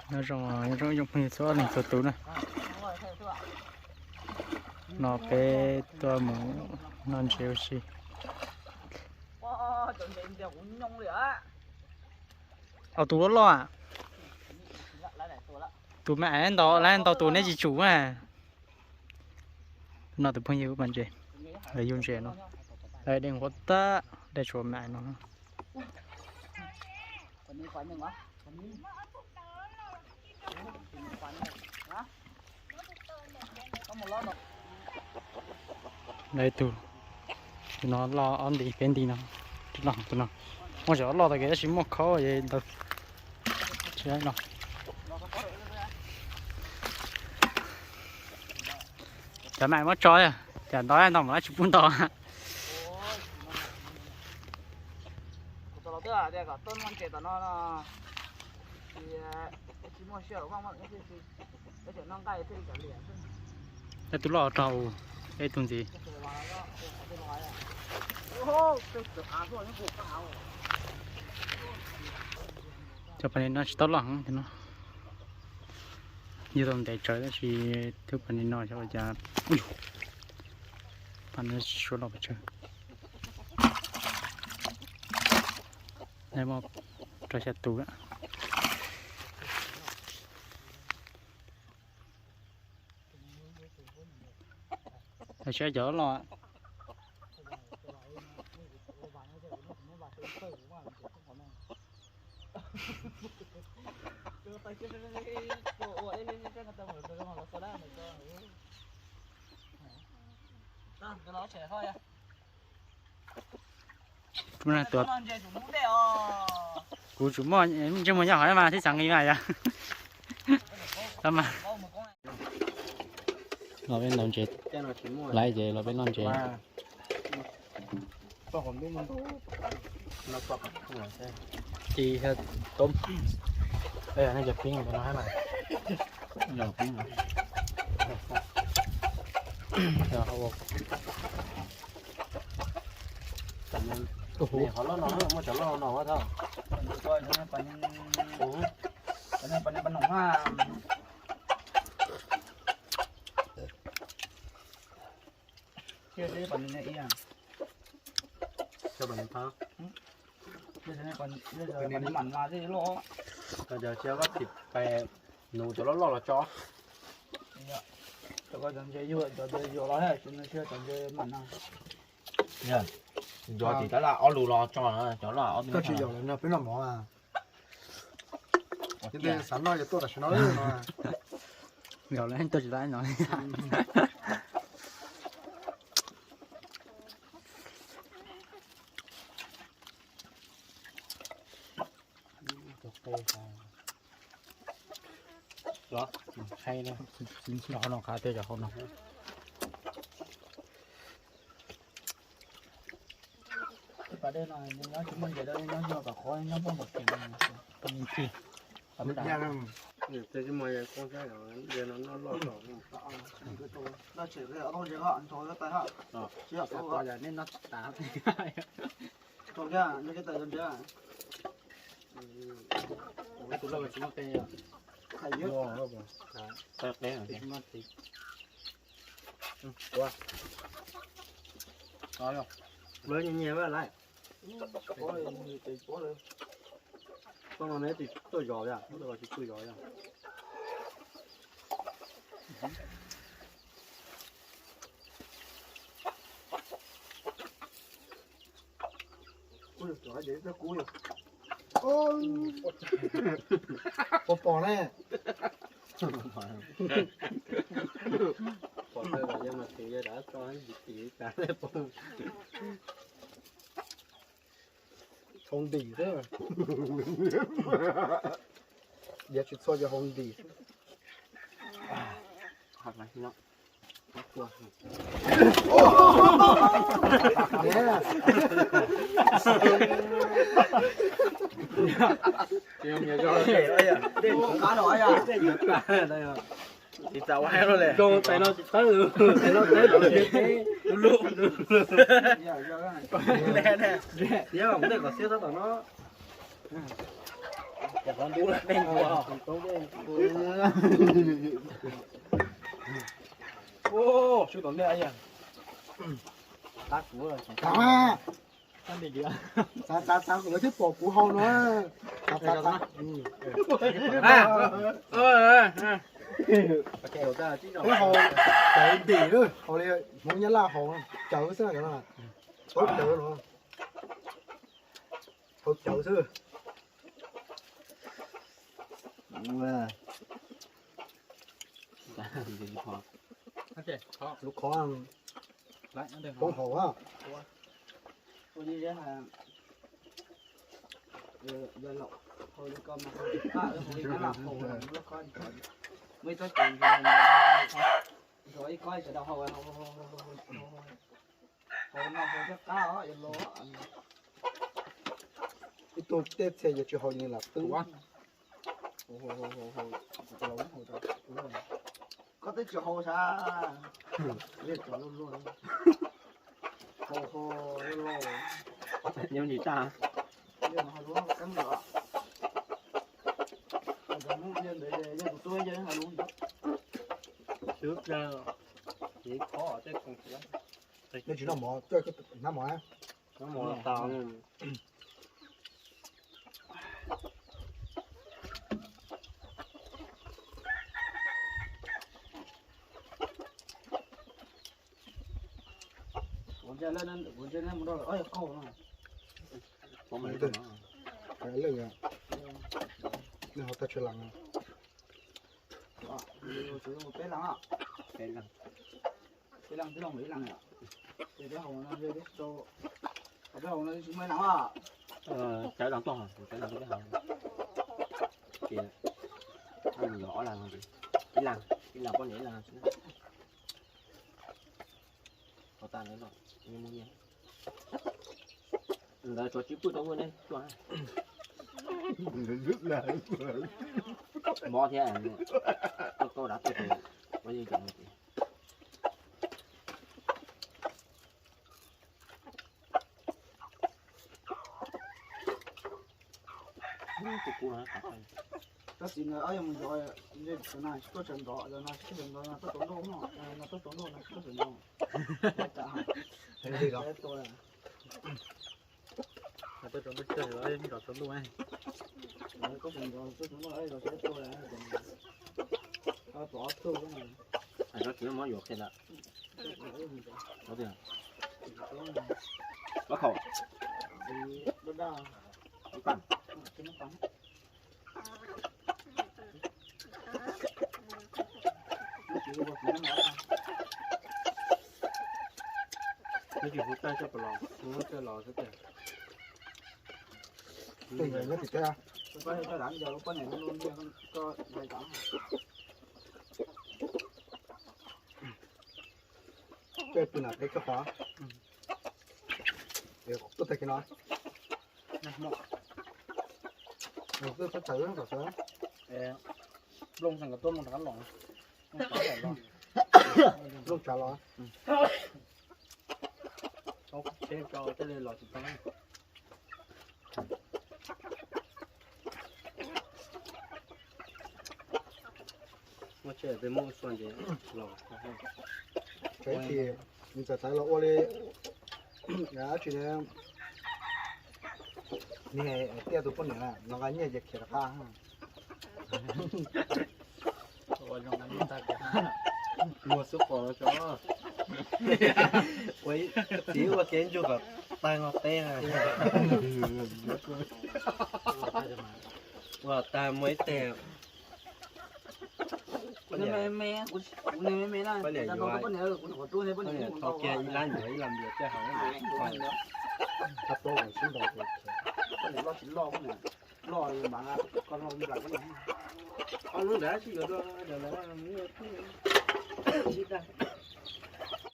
Nyob zoo, nyob zoo ib tsoom phooj ywg txhua leej txhua tus na. No peb tuaj mus noj ntses ua si. Au, tus loj loj, tus me aiv ntau lab ntau tus neb tsis tsum na. No tus phooj ywg ub pa ntses, yug ntses no, dej nquab tag, dej tsuas me aiv no. Ib tug, tus no loj ob nti peb nti no, loj tus no. Muaj cov loj tag kev tab sis muaj khaub ntau. Cov me aiv muab tso, cas ntau ntau mas tsis pub ntau. Ib tug loj rau, ib tug ntxiv. Cov pas ni no tsis tau loj heev no. Yug tau ntev tsawv tab sis thwb pas ni no xyov ua cas pas ni suav los pes tsawg. Muaj rau xya tus. Saib cov loj. Kuv tsum muaj ntsej muag nyob hov mas thiab xav nqis mas yog. Los peb ntaus ntses, laiv ces los peb noj ntses. Ci tôm. Đây là nó giật tiếng rồi nó nói mà. Giật tiếng rồi. Giờ không. Ủa. Này họ lót no, mua chó lót no quá thôi. Ủa. Anh em bạn này ha. Chưa thấy bạn này ý à. Cho bạn này phá. Bây giờ bạn, bây giờ bạn này mặn mà thế lắm. Rồi giờ chưa có thịt bè, nấu cho nó lò lò cho. Cho coi chọn chơi vừa, chọn chơi vừa lo ha, chúng nó chưa chọn chơi mặn à. Giờ thì đó là ó lù lo cho nó, cho nó ó. Có chỉ dầu là nó phải nó mỏ à. Cái tên sẵn nó cho tôi là nó mà. Gạo lấy tôi chỉ lấy nó. Đó, hay đó. Xin xin cho nó khá tê cho nó. Cái pà đây là nó chỉ mua vậy đâu, nó mua cả khối, nó mua một triệu. Mình chỉ. Ntau Lawv nyias nyias lawm. Tau no neb tsis tuaj zov yom, tsis tuaj zov yom. Pom pom ne. Pom tawm los yog mas tis yog dav tso tis tas poob. Hau ntim xwb. Diav tsis txhua yog hau ntim xwb. Tis tas ua hais los le. Zoo tais no tsis tawb, tais no tawb lub lub. Tiab mus tej kom xiab tab tom no. Ntub dej ntua. Ub, sub tom ntej. Xav, xav, xav, lawv thiaj pom kuv haus no. Xav, xav, xav. Lawv haus cawv ntim, haus li Hmoob Nyab Laj haus cawv xwb na. Haus cawv no, haus cawv xwb. Lub qhov poob haus a. Ib tug tej txhia yog tsis haus li lam twb. Koj twb tsis haus sav. Nyob ntsis tag. Nyob tsis noj mov, hnab mov. Leej, nej ho tag tshuav lees. Peb leeg, peb leeg, peb leeg. Cawv lees tuaj, cawv lees tuaj peb haus. Ces ob leeg, ib leeg, ib leeg poj niam ib leeg. Qhov tas ntawd los, mus nyias. Ntawd tsuav tsis pwj tau ua neb tuaj. Mov thiab, koj dab tuaj, ua yeej cov no ces. Tab sis nws ob yog mus zov, tuaj tsawv ntov, no tuaj tsawv ntov, no tuaj tau nroj no, no tuaj tau nroj no, tuaj tsawv ntov. Tuaj tau nroj, tuaj tau nroj. Koj tsis muab yuav qhia lawm. Koj khau. Neb tsis hu tag coj pov los, hu coj los xwb tiag. Coj pw na peb coj qhov. Tuaj tag kis no. Tuaj txhawb kom sawv. Nplooj xeem kom tuaj nplooj rov qab los. Nplooj tsav los. Tsheb rau thiaj li los tsis tau. Muaj tsheb peb muab xua ces los. Tsheb ces nws txawm txawv los ua li dab tsi ne. Niag tiaj tus poj niam no nqa nyiaj ces khiav rov qab. Muag xub qos tso. Ua txiv ua kev ntsuag kom tag nqo teb. Ua tag muaj ib teg. Poj niam yuav, poj niam tau kiag ib lab ncuav ib lab npias tej hauv. Lub ntawd tsis yuav dua, sib tag.